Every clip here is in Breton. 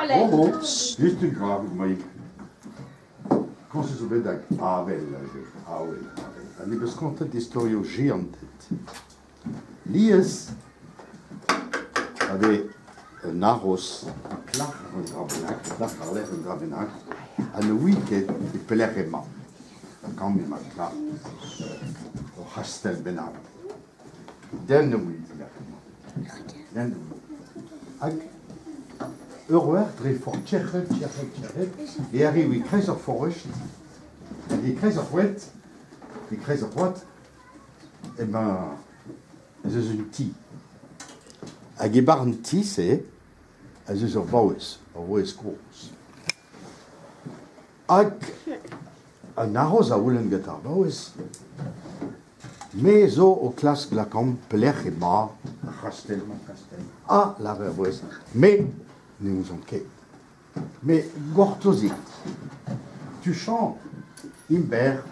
Oh, oh, just un dra evit ma Komz zo bet ag avel neuze, avel, avel. Ha ne beus kontet istorioù jeanted. Lies a vez un haroz o klac'h un dra bennak, klac'h àr-lerc'h un dra bennak, ha ne oui ket e pelec'h emañ. Gant emañ klac'h ur c'hastell bennak. Den ne oui pelec'h emañ. Den ne oui. Hag ur wech dre forzh tec'het, tec'het, tec'het, e arriv e-kreiz ar forest, hag e-kreiz ar c'hoad, e-kreiz ar c'hoad, emañ ez eus un ti. Hag e-barzh an ti-se ez eus ur vaouez, ur vaouez kozh. Hag an haroz a c'houlenn gant ar vaouez, Me zo o klask lakaomp pelec'h emañ ar c'hastell-mañ-kastell. Ah, lâre ar vaouez, me ne ouzon ket. Me gortozit. Tuchant, emberr,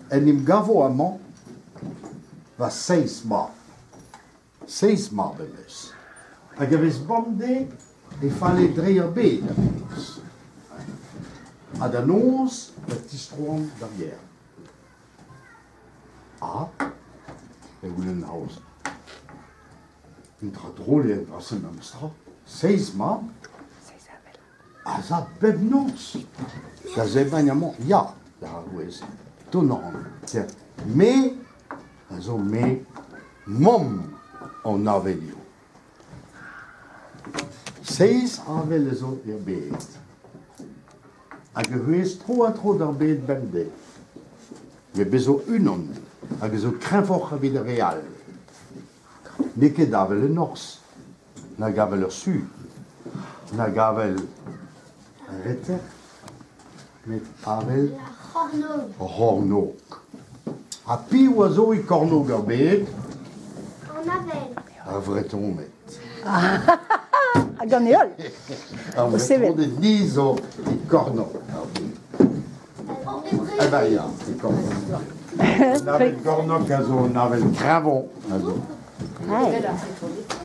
en em gavo amañ va seizh mab. Seizh mab em eus. Hag a vez bemdez e falle dre ar bed a-bezh. Ha da noz e tistroan d'ar gêr. Ha e goulenn aozañ. Un dra drol eo an dra-se memes tra. Seizh mab a za bep noz da zebriñ amañ. Ya, lâr ar vouezh, dont a ran. Me a zo me mamm an avelioù. Seizh avel a zo er bed. Hag e c'hwezh tro-ha-tro d'ar bed bemdez. Met bez zo unan hag a zo kreñvoc'h evit ar re all. N'eo ket avel en norzh, nag avel er su, nag avel er reter, met avel ar c'hornôg. Ha piv a zo e kornôg ar bed? An avel. Ar Vretoned. Hag an heol. Ar Vretoned ni zo e kornôg ar bed. Eh ben ya, e kornôg. An avel kornôg a zo an avel kreñvañ a zo.